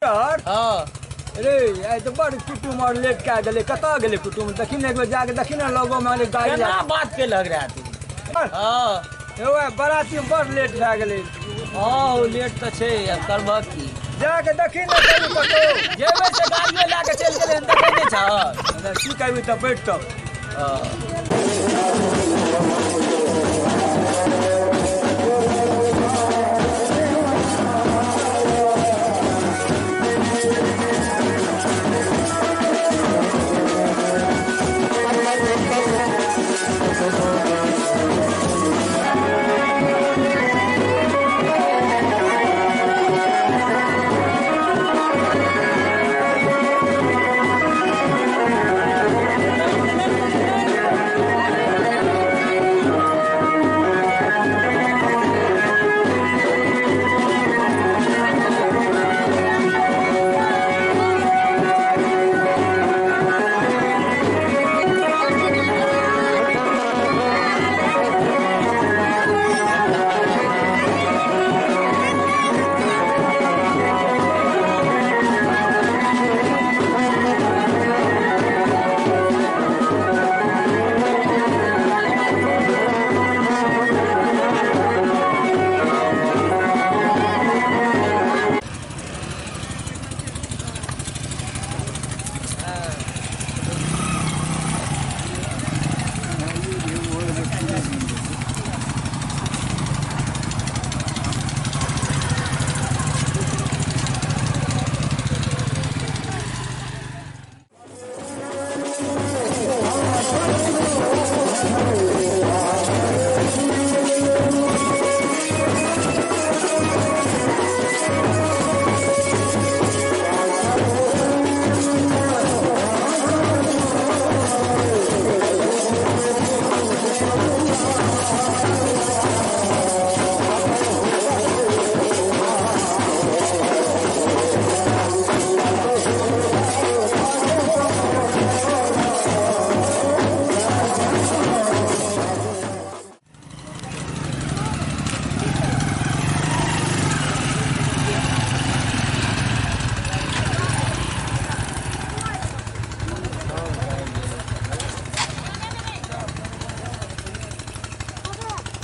हां रे आइ तऽ बड़ कुटुम और लेट कए गेलै। कतऽ गेलै कुटुम? देखी ने एक बेर जाके देखी ने लगो में गाड़ी। केना बात केलक रे तू? हां यौ बराती बड़ लेट भए गेलै। हां लेट तऽ छै, आब करबह की? जाके देखी ने करू कतौ। जेबै से गाड़ियो लए के चलि गेलै, देखै नहि छह? की कहबी तऽ बैठ तब। हां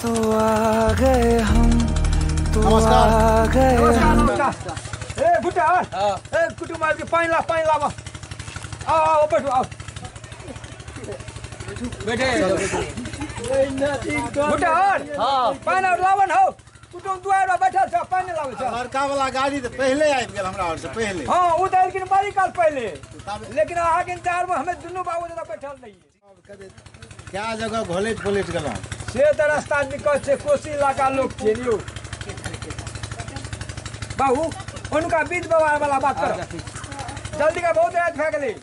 तो आ गए हम, तो आ गए हम। ए गुटा, ए कुटुम आबि के पानि ला, पानि लाबऽ। आओ आओ बैठू, आओ बैठे। गुटा हां पानि और लाबऽ न हौ। कुटुम दुआर पर बैठल छ, पानि लाबै छ। लड़का वाला गाड़ी तऽ पहिले आबि गेल हमरा और से पहिले। हां ओ तऽ एलखिन बड़ी काल पहिले, लेकिन अहाँ के इंतजार में हमे दुनू बाबू जना बैठल रहियै। क्या जगह घोलैट घोलैट गेलहुँ से तऽ रास्ता दिक्कत छै। कोसी इलाका लोक छै यौ बाबू, हुनका बीच व्यवहार वाला बात कर जल्दी का, बहुत रात भए गेलै।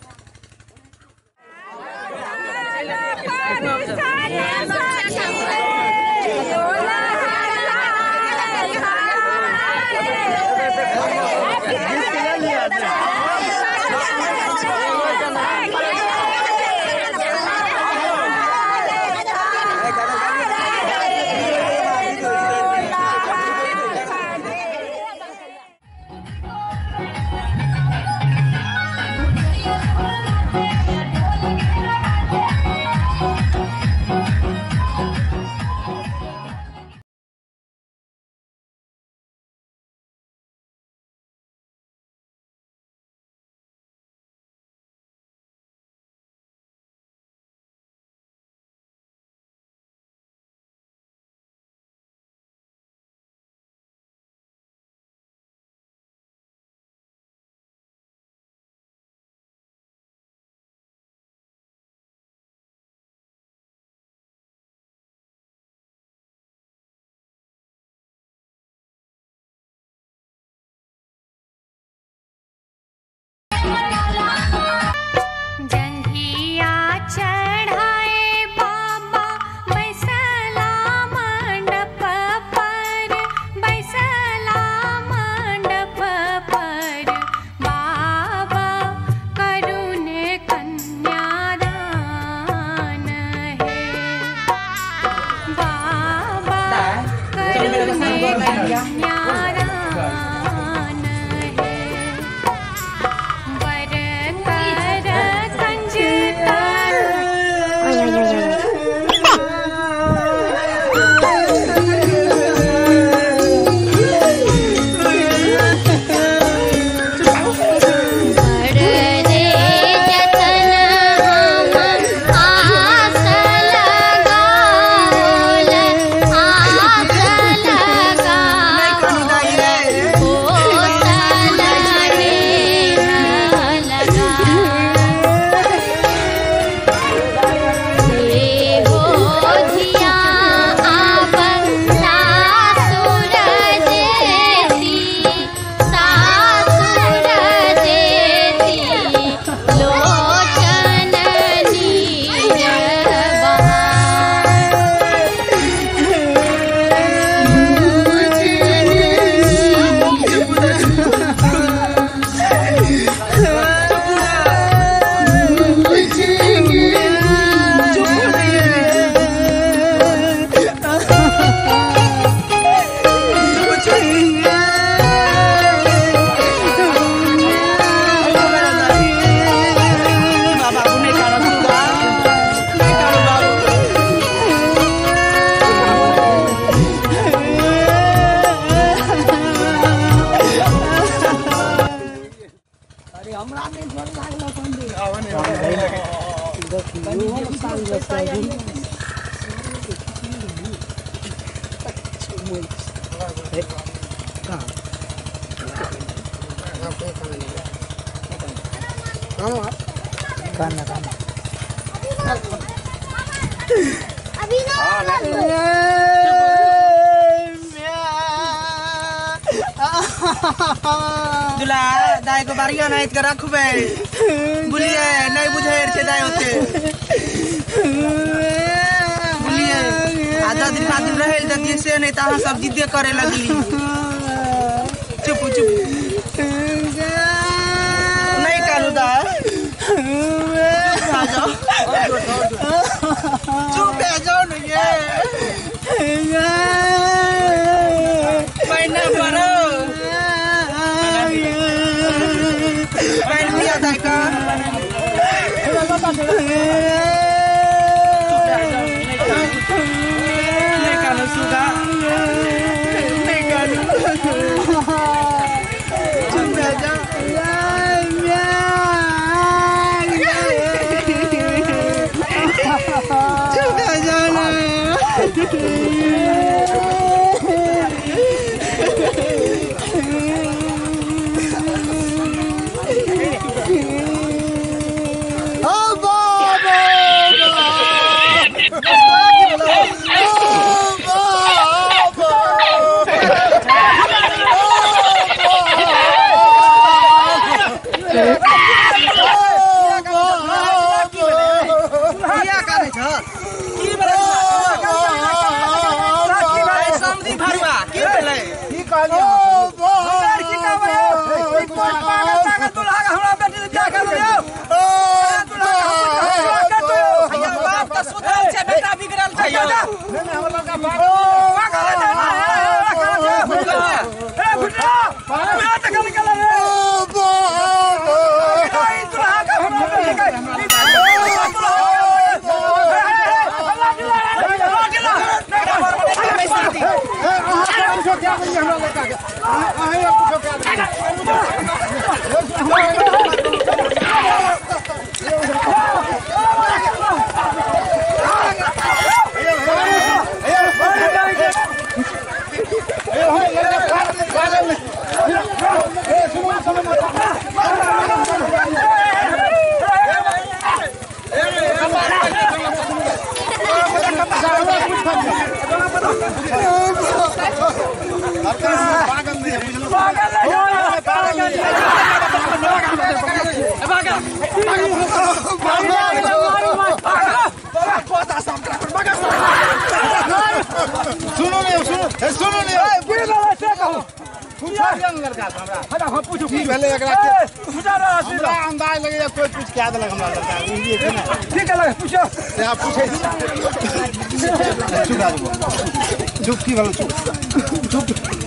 हमरा नहि गोर लागल पंडी। दुला दाई को बारिया नहीं के रखबे बुझलिए नहीं बुझे छै दाई होते बुझलिए आ 10 दिन 5 दिन रहे दतिए से नहीं त अहाँ सब जिद्दे करे लगली। चुप चुप नहीं कानू दाई आ जाओ चुप है जाओ नहीं ये पैना परो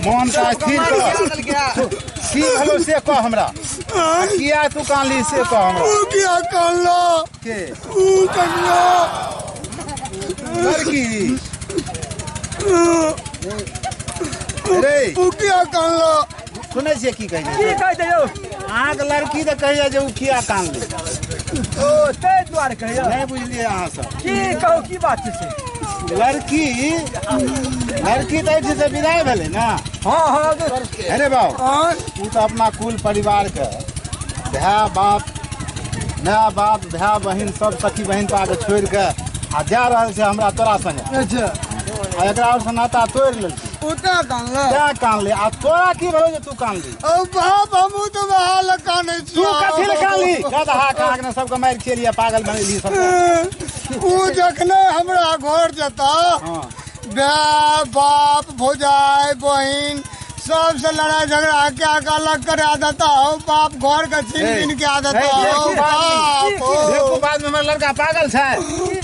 मन का स्थिर की भेलो से कह हमरा किया तू कानली से कह हमरा। ऊ किया कानलो के ऊ कनिया लड़की रे ऊ किया कानलो सुनै छियै की कहै की कहै छै यौ अहाँके लड़की तऽ कहैया जे ऊ किया कानली। ओ तै दुआरे कहैया नहि बुझलियै अहाँ सब की कहू की बात छै। लड़की लड़की तऽ एहिठाम विदाई भेलै ने। हाँ हाँ अरे बाबू ओ तऽ अपना कुल परिवार के भाय बाप माय बाप भाय बहिन सब सखी बहिन पाके छोड़ि के आ जा रहल छै हमरा तोरा संगे। अच्छा आ एकरा और से नाता तोड़ि लेलकै। ओ तें कानलै तें कानलै। आ तोरा की भेलौ जे तू कानली? ओ बाप हमहूँ तऽ वएह लए कानै छी। तू कथी लए कानली? गदहा काग ने सबके मारि खेलियै पागल बनेली सबके। ओ जखने हमरा घर जेता भाय बाप भौजाई बहिन सबसे लड़ाई झगड़ा के अलग करा देता हो बाप घर के छीन छीन के आदत हो बाप। देखो बाद में हमर लड़का पागल छै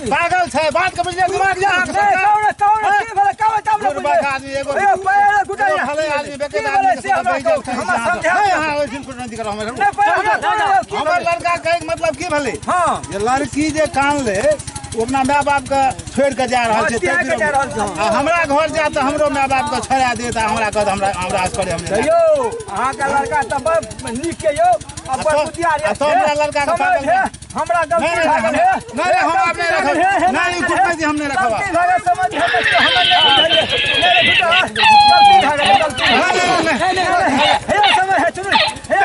पागल छै बात के बुझलियै दिमाग जा कौन कौन की भेलै कौन तब ने बुझलियै आदमी एगो ए पैर गुटाई फले आदमी बेके आदमी से हमरा हमरा समझा हां ओइसन कुछ नहीं करो हमर हमर लड़का कहै के मतलब की भेलै। हां जे लड़की जे कानले ओ अपना माय बाप के छोड़ि के जा रहल छै। आ हमरा घर जायत तऽ हमरो माय बाप के छोड़ा देत आ हमरा कहत हमरा हमरा असगरे हम नहि। यौ अहाँके लड़का तऽ बड़ नीक के यौ, आ बड़ बुद्धियार आ तो हमरा लड़का के पागल हमरा गलती भए गेल। नहीं नहीं हम आप नहीं रखब, नहीं कुटमैती हम नहीं रखब। गलती भए गेल, समझ हम नहीं बुझलियै। नहीं गलती भए गेल, गलती नहीं नहीं हे समय है, सुनू हे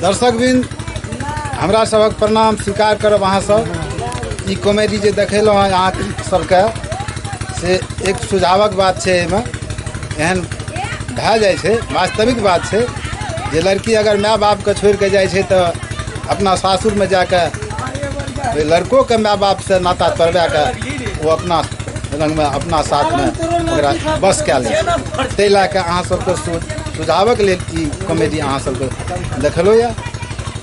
दर्शकवृंद, हमरा सबक प्रणाम स्वीकार करब। अहाँ सब ई कॉमेडी जे देखेलहुँ हँ अहाँ सबके, से एक सुझावक बात छै। एहिमे एहन भए जाइ छै, वास्तविक बात छै जे लड़की अगर माय बापके छोड़िके जाइ छै तऽ अपना सासुरमे जाके ओहि लड़कोके माय बापसँ नाता तोड़बाके ओ अपना रंगमे अपना साथमे ओकरा बस कए लै छै। ताहि लए कऽ अहाँ सबके सुझावक लेल ई कॉमेडी अहाँ सबके देखलहुँ यऽ।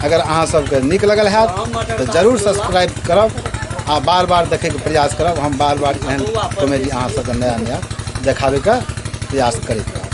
अगर अहाँ सबके नीक लगल हैत तऽ जरूर सब्सक्राइब करब आ बार बार देखैके प्रयास करब। हम बार बार एहन कॉमेडी अहाँ सबके नया नया देखाबैके प्रयास करैत रहब।